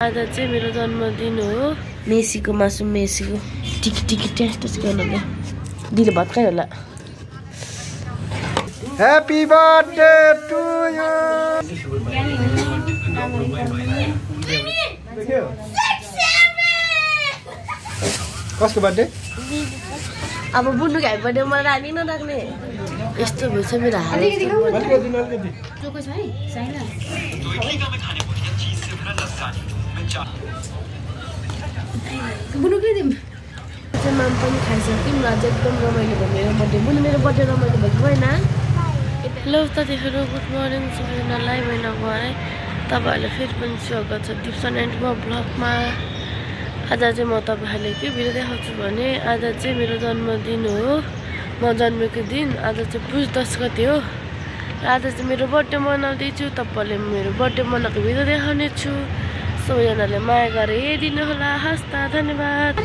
आज चाहिँ मेरो जन्मदिन हो। मेसीको मासु मेसीको टिकी टेस्ट गर्नुले दिल भत्काइ होला। Happy birthday to you. कसको बर्थडे? अब बुन्नु खाइ बर्थडे मलाई रानी नराख्ने यस्तो भएछ मेरो हाल। बुनु के दिम माम पनि खाइसक्यौँ। आज एकदम रमाइलो भयो मेरो बर्थडे। बुनु मेरो बर्थडे रमाइलो भएको भएन? हेलो साथीहरू, गुड मर्निङ सबैजनालाई। महिना भए तपाईँहरूले फेरि पनि स्वागत छ दिप्सन एन्ड म ब्लगमा। आज चाहिँ म तपाईँहरूले के भिडियो देखाउँछु भने आज चाहिँ मेरो जन्मदिन हो। म जन्मेको दिन आज चाहिँ पुस 10 गते हो। आज चाहिँ मेरो बर्थडे मनाउँदैछु। तपाईँहरूले मेरो बर्थडे मनाएको भिडियो देखाउने छु। सबैजनाले माया गरेर हेरिदिनु होला। हस्ता धन्यवाद।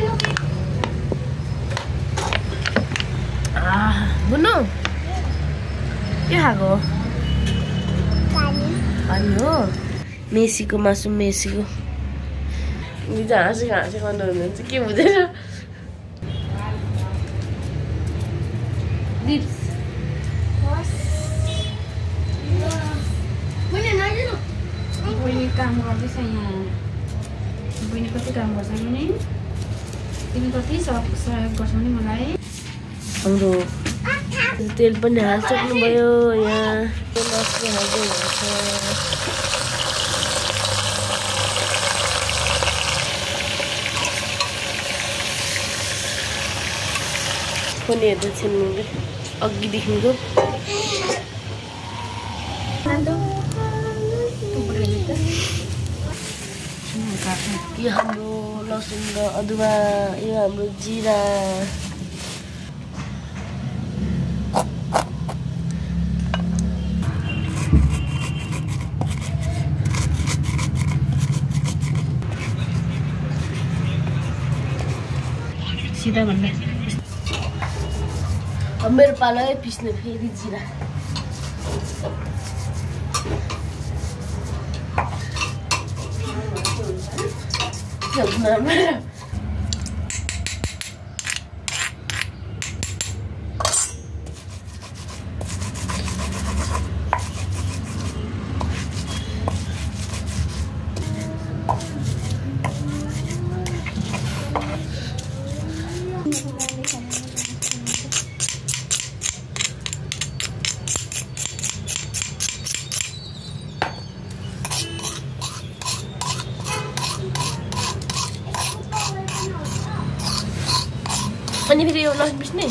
बुनु के खाएको? पानी हो। मेसीको मासु मेसीको बिजा हाँसी गर्नु हुनुहुन्छ के हुँदैन। बहिनी काम गर्दैछ यहाँ। बहिनी कति काम गर्छ नि? तिमी कति सहयोग गर्छौ नि मलाई? हाम्रो तेल पनि हालिसक्नुभयो। यहाँ मासु हाल्दै हुन्छ। पनि हेर्दैछन् मैले अघिदेखिको। यो हाम्रो लसुन र अदुवा, यो हाम्रो जिरा, सिधा भन्दा अब मेरो पालो पिस्ने फेरि जिरा। अनि फेरि यो लसुन पिस्ने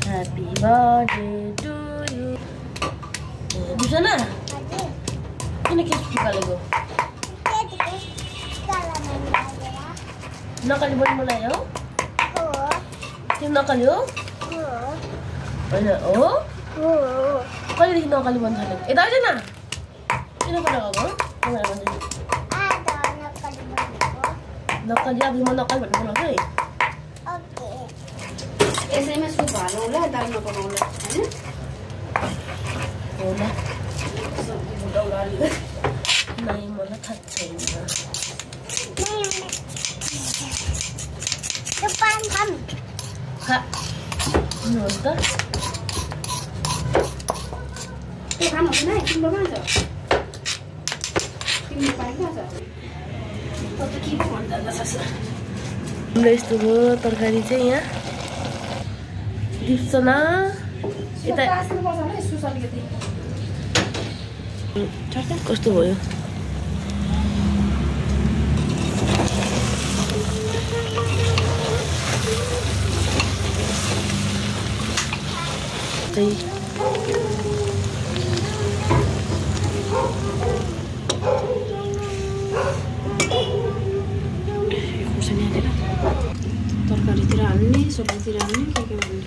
ह्यापी बर्थडे टु यु। बुझ्न किन केक फुकालेको? नकली पनि बनायो? त्यो नकली हो? होइन हो? कहिलेदेखि नकली बन्न थालेको? यता आइज न। किन बनाएको? नकली अब म नकली भन्नु बनाउँछु है। यसैमा सुप हालौँला, दाल नपकाउँला होइन? होला नै मलाई थाहा छैन। हुन्छ त्यो खानु हुँदैन है? तिम्रो कहाँ छ? तिम्रो पाइ कहाँ छ? हाम्रो यस्तो हो तरकारी चाहिँ यहाँ दिप्छ न। यता कस्तो भयो? तरकारीतिर हाल्ने, सब्जीतिर हाल्ने, के भन्ने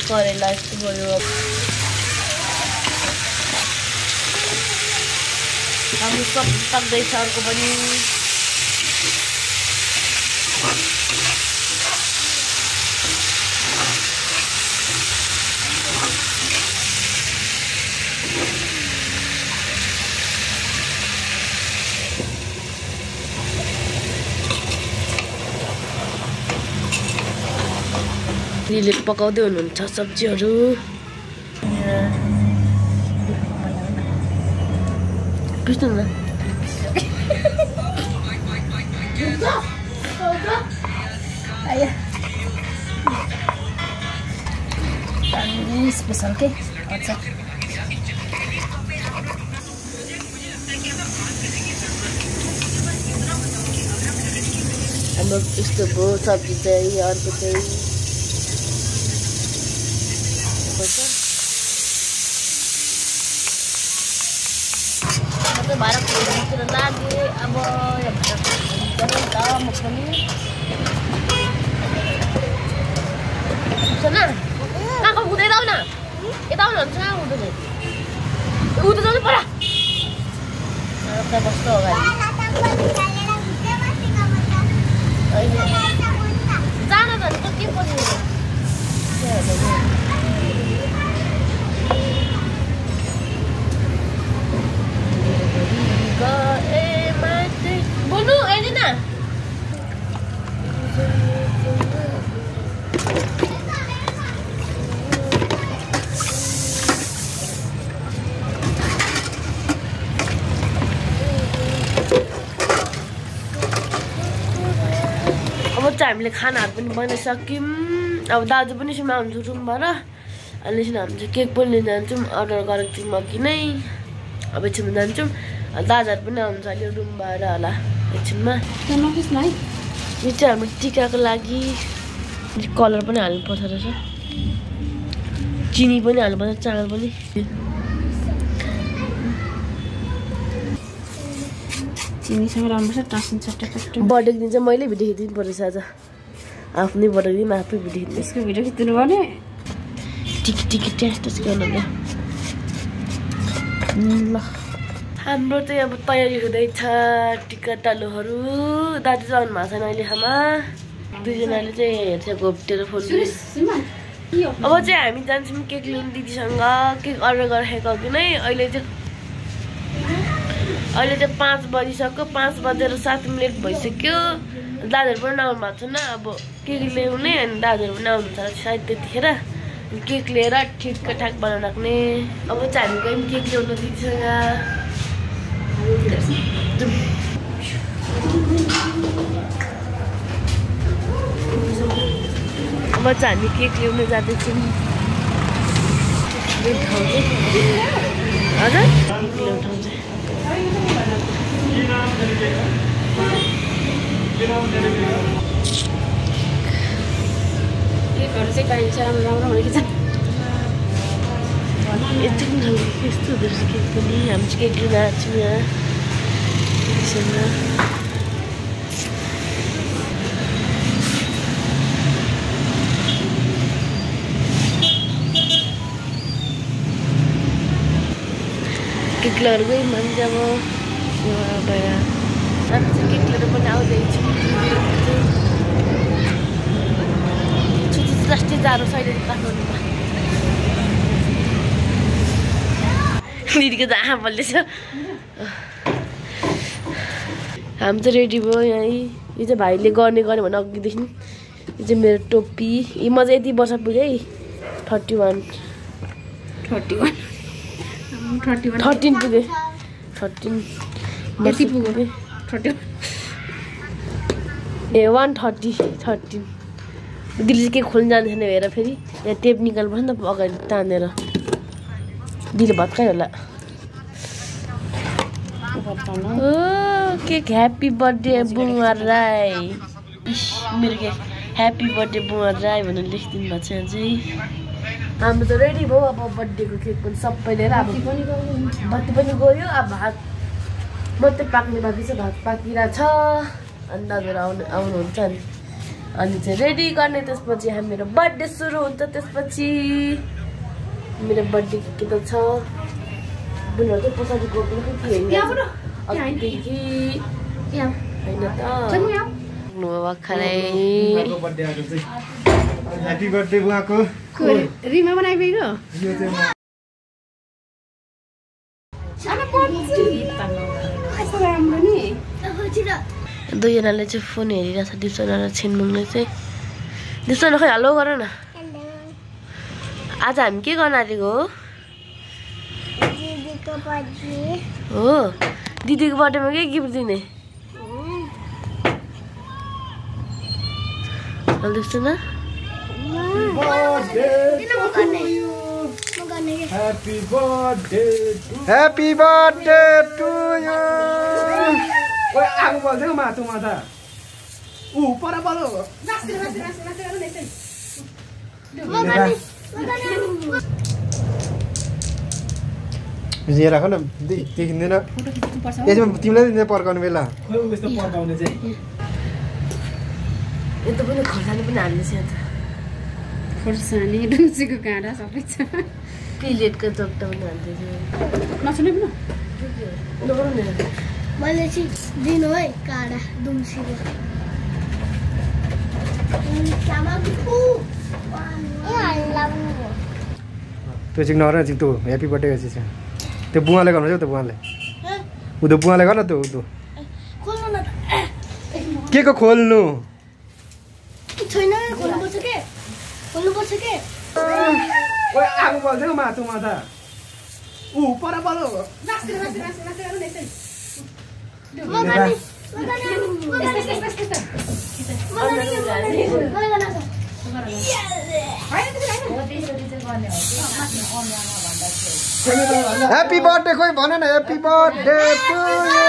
करेला यस्तो भयो हाम्रो सब पाक्दैछ अर्को पनि दिदीले पकाउँदै हुनुहुन्छ सब्जीहरू पिस्नु न स्पेसल के अच्छा हाम्रो यस्तो भयो सब्जी चाहिँ अर्को चाहिँ भाँडातिर लागे अब म पनि कहाँ हुँदै आउ न यता आउनु हुन्छ कहाँ हुँदैन उता जानु पऱ्यो कस्तो अगाडि जान त के पर्यो बोल्नु अहिले न अब चाहिँ हामीले खानाहरू पनि बनाइसक्यौँ अब दाजु पनि सुमा हुन्छ रुमबाट अनि हामी चाहिँ केक पनि लिन जान्छौँ अर्डर गरेको थियौँ अघि नै अब एकछिनमा जान्छौँ दादाहरू पनि आउँछ अहिले रुमबाट होला एकछिनमा यो चाहिँ हाम्रो टिकाको लागि कलर पनि हाल्नुपर्छ रहेछ चिनी पनि हाल्नुपर्छ चामल पनि चिनीसँग राम्रो टाँसिन्छ बर्थडेको दिन चाहिँ मैले भिडियो खिचिदिनु पर्छ आज आफ्नै बर्थडेको दिन आफै भिडियो खिच्नु यसको भिडियो खिच्नु पर्ने टिकी टेस्ट गर्नु ल हाम्रो चाहिँ अब तयारी हुँदैछ टिका टालुहरू दाजु चाहिँ आउनु भएको छैन अहिलेसम्म दुईजनाले चाहिँ हेर्छ घोप्टेर फोन अब चाहिँ हामी जान्छौँ केक लिनु दिदीसँग केक अर्डर गरिराखेको कि नै अहिले चाहिँ 5 बजिसक्यो 5 बजेर 7 मिनट भइसक्यो दाजुहरू पनि आउनु भएको छैन अब केक ल्याउने अनि दाजुहरू पनि आउनुहुन्छ सायद त्यतिखेर केक लिएर ठिकठाक बनाउन राख्ने अब चाहिँ हामी गयौँ केक ल्याउनु दिदीसँग अब चाहिँ हामी केक ल्याउनु जाँदैछौँ ठाउँ चाहिँ हजुर केक ल्याउने ठाउँ चाहिँ केकहरू चाहिँ पाइन्छ राम्रो भनेको छ यस्तो खालको यस्तो हुँदो रहेछ केक पनि हामी चाहिँ केक लिन आएको छौँ यहाँ केक लिएर गयौँ हामी चाहिँ अब बाहिर हामी चाहिँ केक लिएर पनि आउँदैछौँ जस्तै जाडो छ अहिले काठमाडौँमा दिदीको त आँखा बल्दैछ हामी चाहिँ रेडी भयो यहाँ यो चाहिँ भाइले गर्ने भने अघिदेखि यो चाहिँ मेरो टोपी म चाहिँ यति वर्ष पुगेँ है 31 पुगेँ 13 यति पुग्यो 31 ए 130 दिदीले के खोल्नु जाँदैछ हेर फेरि यहाँ टेप निकाल्नुपर्छ नि त अगाडि तानेर दिदीले भत्काइ होला ओ केक ह्याप्पी बर्थडे बुवा राई मेरो केक ह्याप्पी बर्थडे बुवा राई भनेर लेखिदिनु भएको छ यहाँ चाहिँ हाम्रो त रेडी भयो अब बर्थडेको केक पनि सबै लिएर अब बत्ती पनि गयो अब भात मात्रै पाक्ने बाँकी छ भात पाकिरहेको छ अनि दाजुहरू आउनुहुन्छ नि अनि चाहिँ रेडी गर्ने त्यसपछि हाम्रो बर्थडे सुरु हुन्छ त्यसपछि मेरो बर्थडे के त छ बुनहरु चाहिँ पछाडि गएको कि अघिदेखि हैन त नु भर्खरै ह्यापी बर्थडे बुवाको रिमा बनाइबेको यो चाहिँ राम्रो नि दुईजनाले चाहिँ फोन हेरिरहेछ दिपसना र छिनमुङले चाहिँ दिपसना खै हेलो गर न आज हामी के गर्न आँटेको हो दिदीको बर्थडेमा के गिफ्ट दिने दिपसना Happy birthday to you. Oy, aku boldeu matu mata. Para balo. Jadi राख्न देखिँदैन यसमा तिमीलाई दिने पर्काउने बेला खोइ उस्तो पर्काउने चाहिँ यता पनि खर्सानी पनि हाल्दैछ यहाँ त खोर्सानी डुसीको काँडा सबै छ प्लेटको चोक्टा पनि हाल्दैछ नसुने पनि मैले चाहिँ दिनु है काँडा दुम्सीको त्यो चाहिँ नर चाहिँ त्यो ह्यापी बर्थडे चाहिँ त्यो बुवाले गर्नु चाहिँ त्यो बुवाले उदो बुवाले गर्न त्यो उदो के को खोल्नु छैन खोल्नुपर्छ के ओए आगो बल्दैन माथुमा त पर बलो ह्यापी बर्थडे खोइ भन न ह्यापी बर्थडे टु यु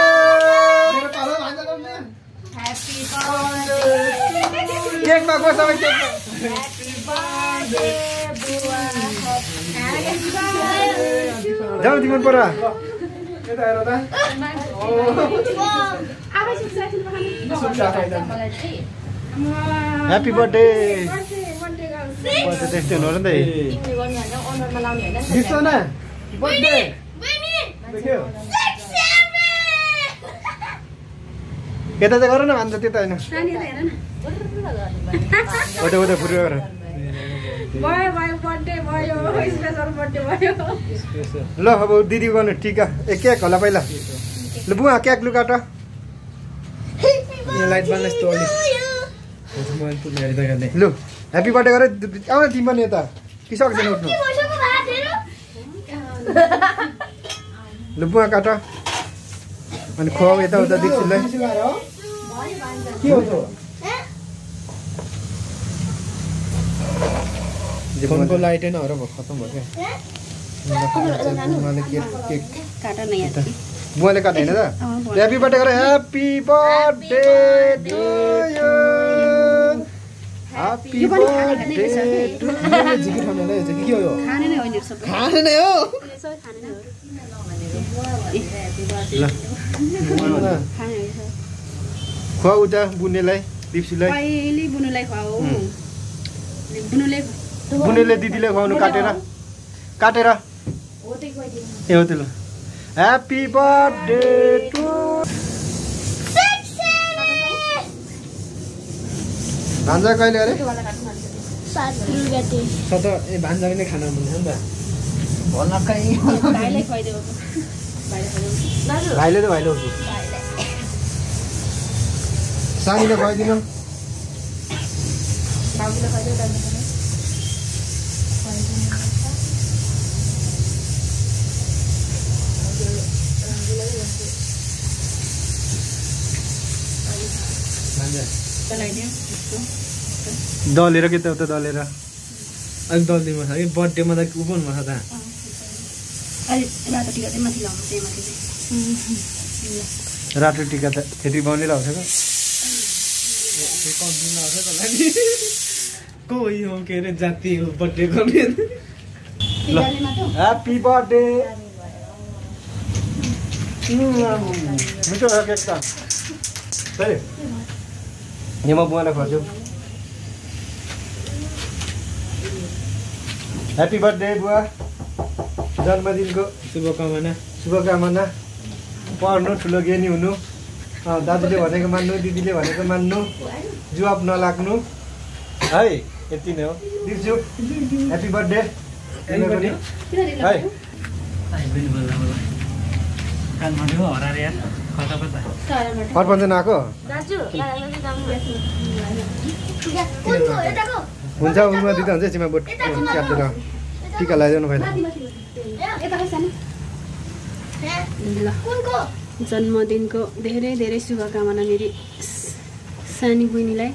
केकमा गो सबै केक जाऊ तिमी पर यता हेर त ह्यापी बर्थडे बर्थडे त्यस्तै हुनु नि त बिर्सना बर्थडे देख्यो यता चाहिँ गर न भन्छ त्यता होइन उता उता फुर्यो गर ल अब दिदी गर्नु टिका ए केक होला पहिला ल बुवा केक लु काट यो लाइट बल्न यस्तो अलि मोबाइल पुग्ने हेर्दा गर्ने लु ह्यापी बर्थडे गरे आउन तिमी पनि यता कि सक्दैन उठ्नु लु बुवा काट अनि खुवाऊ यता उता दिक्छुलाई के हो त फोनको लाइट हैन हर खतम भयो क्या बुवाले केक काटा नै यार बुवाले काट हैन त ह्यापी बर्थडे गरे happy birthday to you happy birthday to Jiki खाने ले जिकी के हो यो खाने नै हो नि सबै खाने नै हो सबै खाने नै हो ल खाने हो खुवाऊ उता बुनेलाई दिप्सीलाई पहिले बुनुलाई खुवाऊ बुनेले दिदीले खुवाउनु काटेर ए हो त्यो ल ह्यापी बर्थडे टु भान्जा कहिले अरे सत ए भान्जा पनि खाना मन छ नि त भलकै भाइलाई खुवाइदेऊ भाइले त भाइले सानीले खुवाइदिनु बाबुलाई खुवाइदेऊ दलेर के त उता दलेर अलिक दल्दिनु छ कि बर्थडेमा त उ पनि छ त रातो टिका चाहिँ माथि लाउनु त्यही माथि चाहिँ रातो टिका त खेती बाउले लाउँछ त्यो कम्पनी लाउँछ त लागि कोही हो के अरे जाति हो बर्थडे गर्ने ल ह्यापी बर्थडे मिठो हो केक त सही यो म बुवालाई खुवाउँछु ह्यापी बर्थडे बुवा जन्मदिनको शुभकामना पढ्नु ठुलो ज्ञानी हुनु दाजुले भनेको मान्नु दिदीले भनेको मान्नु जुवाब नलाग्नु है यति नै हो दिन्छु ह्यापी बर्थडे है अर्पण आएको हुन्छ उमा दिँदा हुन्छ चिमा बोट क्याप्टेन टिका लगाइदिनु भएन जन्मदिनको धेरै धेरै शुभकामना मेरी सानी बहिनीलाई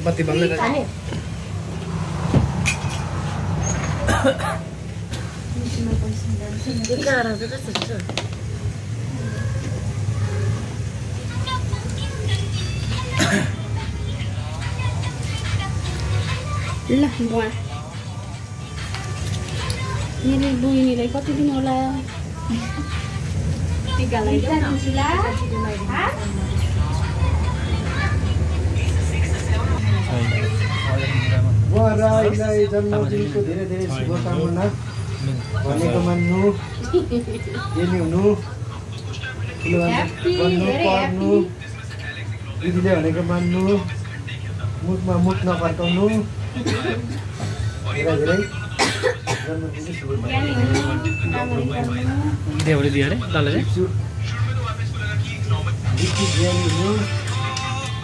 पत्ती बल्ल ल बुवा मेरो बहिनीलाई कति दिन होला टिका राईलाई जन्मदिनको धेरै धेरै शुभकामना भनेको मान्नु जेनी हुनु पढ्नु दिदीले भनेको मान्नु मुखमा मुख नफर्काउनु धेरै धेरै जन्मदिनको शुभकामना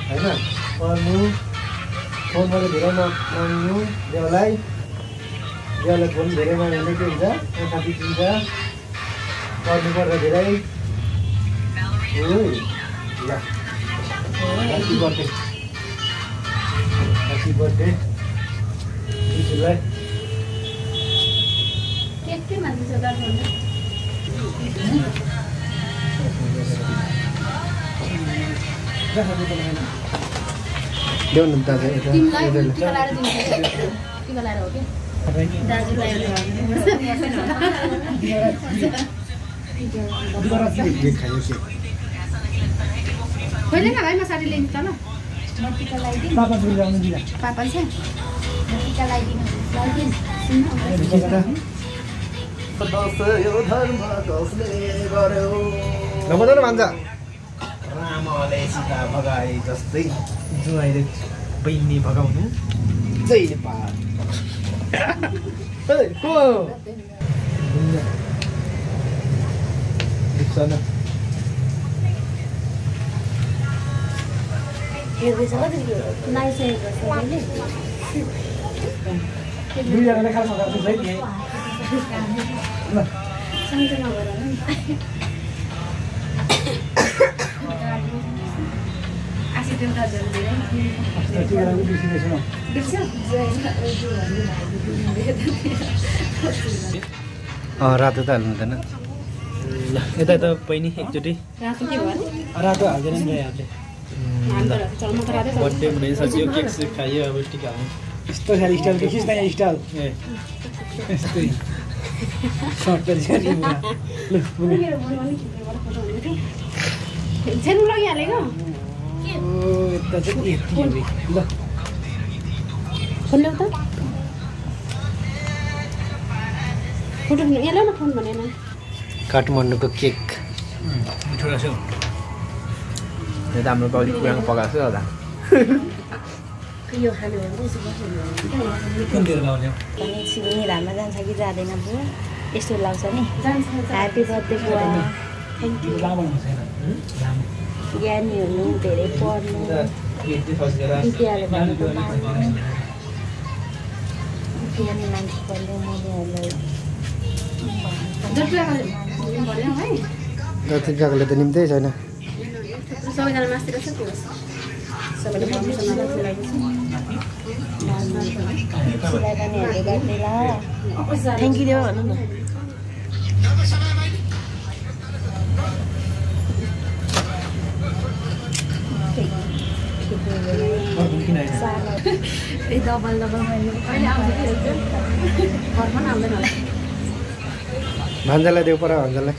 होइन पढ्नु फोनमा धेरै नमाग्नु देवलाई फोन धेरै माग्यो भने के हुन्छ आँखा बिग्रिन्छ पढ्नु पर्छ धेरै ह्याप्पी बर्थडे दिदीलाई ल्याउनु दाजु नबजाउनु भन्छ रामले सीता भगाए जस्तै जुवाइले बहिनी भगाउनु जय नेपाल दुईजनाले खाना खाएको छ रातो त हाल्नु हुँदैन ल यता त बहिनी एकचोटि रातो हाल्दैन नि बर्थडे हुँदैछ यो केक सेक खायो अब टिका यस्तो खालि स्टाइल के खिच्दा स्टाइल यस्तै काठमाडौँको केक मिठो रहेछ यो त हाम्रो बाउले पुरानो पकाएको छ होला यो खानु छिमेकी घरमा जान्छ कि जाँदैन बुवा यस्तो लाग्छ नि ह्याप्पी बर्थडे बुवा थ्याङ्क यू ज्ञानी हुनु धेरै पढ्नु दिदीहरूले भनेको मान्नु ज्ञानी मान्छे पढ्नु जतिकाले त निम्तै छैन सबैजना मास्तिर छ त्यो सबैले थ्याङ्क यू देऊ भन्नु न सानो ए डबल मैले अहिले आउँदैन घरमा आउँदैन होला भान्जालाई देऊ पर भान्जालाई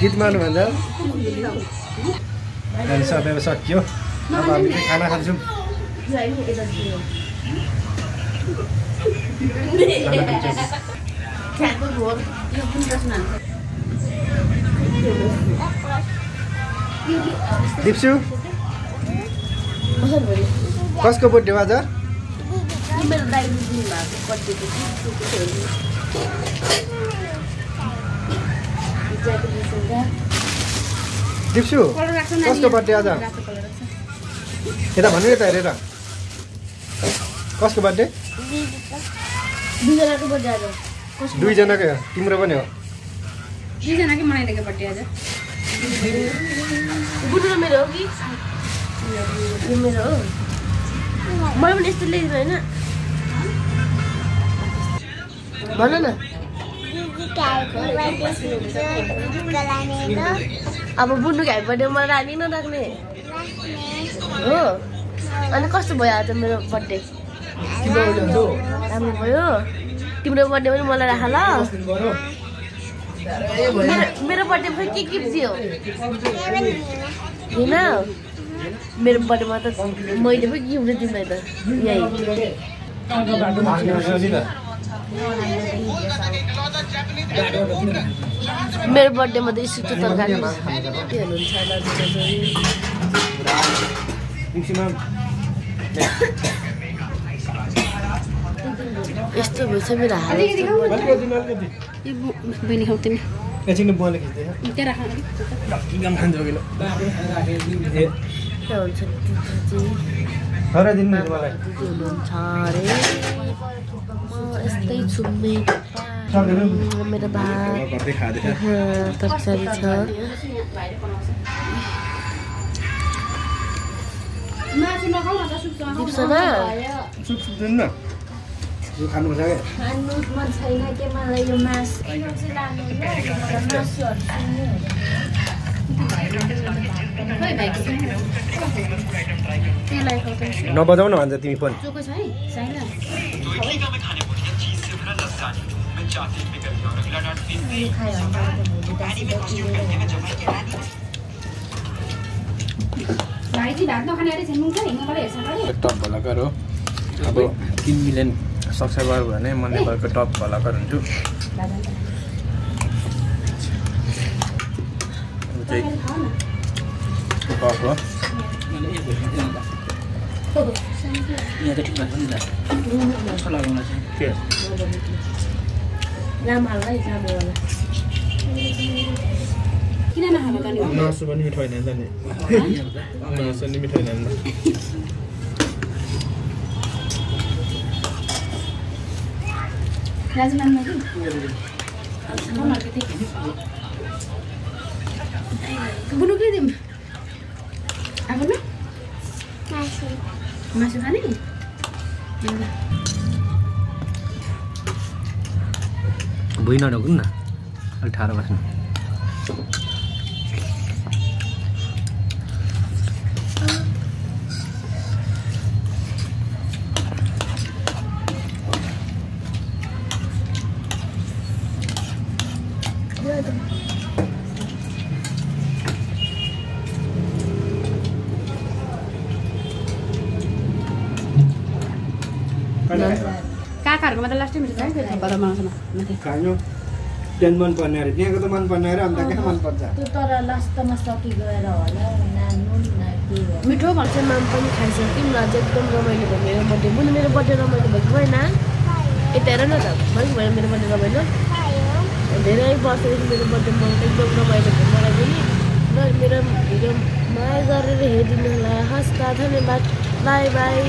गीत मार्नु भान्जा सबै सकियो अब हामी चाहिँ खाना खान्छौँ दिप्सु कसको बर्थडे आज मेरो दाइले बर्थडे दिप्सु कसको बर्थडे आज यता भन्नु यता हेरेर कसको बर्थडे दुईजनाको बर्थडे आज दुईजनाकै हो तिम्रो पनि हो दुईजनाकै मनाइदिएको बर्थडे आज बुढो मेरो हो कि यो मेरो हो मलाई पनि यस्तो ल्याइदिनु होइन भन न अब बुढ्नु घाइ बर्थडे मलाई राख्ने नराख्ने हो अनि कस्तो भयो आज मेरो बर्थडे राम्रो भयो तिम्रो बर्थडे पनि मलाई राख ल मेरो बर्थडे पनि के गिफ्ट दियो होइन मेरो बर्थडेमा त मैले पनि गिफ्ट दिँदैन त यही मेरो बर्थडेमा त स्कुटको तरकारी के हुनुहुन्छ यस्तो भएछ मेरो हात बहिनी खाऊ तिमी एकछिन बुवाले खिच्दैछ त्यहाँ राख के हुन्छ हरा दिनु नि मलाई दिदी हुनुहुन्छ अरे म यस्तै छु मेरो भात घरकै खाँदैछ तरकारी छ मासु नखाऊ न त सुप दिप्सना सुप दिनु न यो खानुपर्छ क्या खानु मन छैन के मलाई यो मासु नबजाउ न भन्छ तिमी फोन चोको छ है छैन भाइजी भात नखाने अरे छन् मुखै मलाई हेर्छ अरे टप भलाकर हो अब 3 मिलियन सब्सक्राइबर भयो भने म नेपालको टप भलाकर हुन्छु टप हो के किन नखानु त नि मासु पनि मिठो होइन नि मासु नि मिठो होइन राजमानमा कि बुनु के दिउँ अब न मासु खाने भुइँ नढोक्नु न अलिक ठाडो बस्नु काकाहरूको मात्र लास्टै मिल्छ है बडा मासुमा खानु त्यहाँ मन पर्ने अरे त्यहाँको त मन पर्ने अरे अन्त कहाँ मन पर्छ त्यो तर लास्टमा सकि गएर होला नुन के हो मिठो भन्छ माम पनि खाइसक्यौँ आज एकदम रमाइलो भयो मेरो बर्थडे बुनु मेरो बर्थडे रमाइलो भएको भएन यता हेर न त भयो मेरो बर्थडे रमाइलो धेरै वर्षदेखि मेरो बर्थडे मलाई एकदम रमाइलो भयो मलाई पनि र मेरो भिडियो माया गरेर हेरिदिनु होला हस् त धन्यवाद बाई बाई